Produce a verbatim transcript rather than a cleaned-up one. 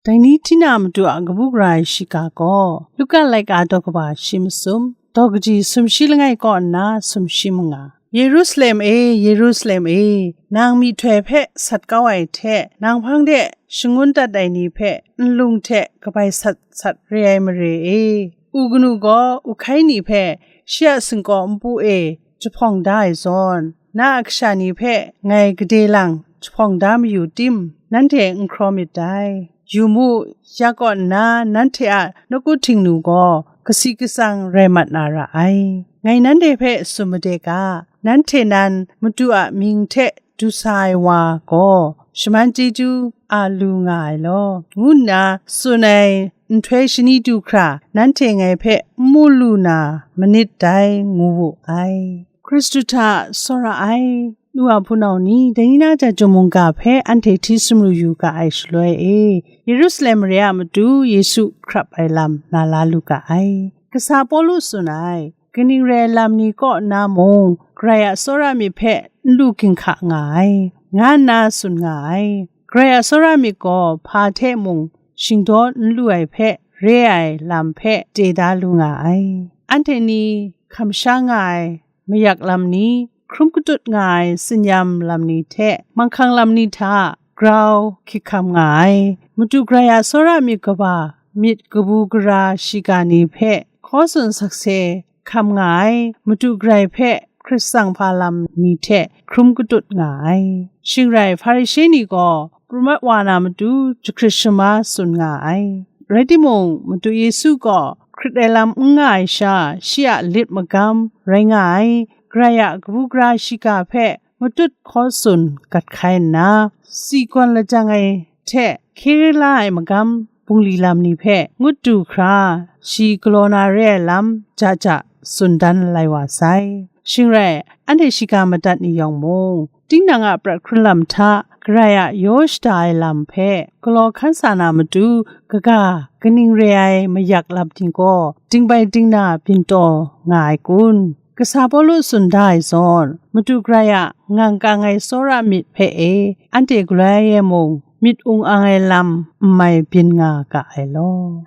Dai ni hti na matu a kabu gara ai shiga gaw, Luka laika daw kaba shi masum, daw kaji sumshi langai kaw nna sumshi manga. Yerusalem e, Yerusalem e, nang myihtoi hpe sat kau ai hte, nang hpang de shangun dat ai ni hpe nlung hte kabai sat sat re ai mare e, u kanu gaw u hkai ni hpe shi a singkaw npu e jahpawng da ai zawn, na a kasha ni hpe ngai gade lang jahpawng da mayu tim, nanhte n hkraw myit dai. Yu mu, ya kaw nna nanhte a nawku htingnu gaw kasi katsang rai mat na ra ai. Ngai nanhte hpe tsun made ga, nanhte nan matu a mying hte du sa ai wa gaw shaman chyeju a lu nga ai law, ngu nna tsun ai nhtoi shani du hkra nanhte ngai hpe n mu lu na manit dai, ngu wu ai. Hkristu hta tsawra ai nu a hpunau ni, dai ni na ja Jung mungga hpe anhte hti sumru yu ga ai shaloi e, Yerusalem mare a matu Yesu hkrap ai lam na la lu ga ai. Kasa Pawlu tsun ai, kaning rai ai lam ni kaw nna mung, Karai a tsawra myit hpe n lu ginhka nga ai, nga nna tsun nga ai. Karai a tsawra myit gaw hpa hte mung shingdaw n lu ai hpe re ai lam hpe chye da lu nga ai. Anhte ni hkam sha nga ai mayak lam ni, hkrum katut nga ai tsinyam lam ni hte manghkang lam ni hta grau hkyik hkam nga ai. Madu Karai a tsawra myit kaba, myit kabu gara shiga ni hpe hkaw tsun sakse hkam nga ai, Madu Karai hpe hkrit tsang hpa lam ni hte hkrum katut nga ai. Shing rai, Hparishe ni gaw prumat wa na matu jahkrit shama tsun nga ai. Rai timung, Madu Yesu gaw hkrit ai lam n nga ai sha, shi a lit magam rai nga ai, Karai a kabu gara shiga hpe matut hkaw tsun gat hkai nna, si gawn lajang ai hte hkye la ai magam bungli lam ni hpe ngut du hkra, shi galaw na re ai lam ja ja tsun dan lai wa sai. Shing rai, anhte shiga madat ni yawng mung, tinang a prat hkrun lam hta Karai a yaw shada ai lam hpe galaw hkan sa na matu, kaga kaning re ai mayak lam ni gaw dingbai dingna byin taw nga ai kun? Kasa Pawlu tsun da ai zawn, Madu Karai a ngang kang ai tsawra myit hpe e, anhte galoi e mung myit ung ang ai lam n mai byin nga ga ai law.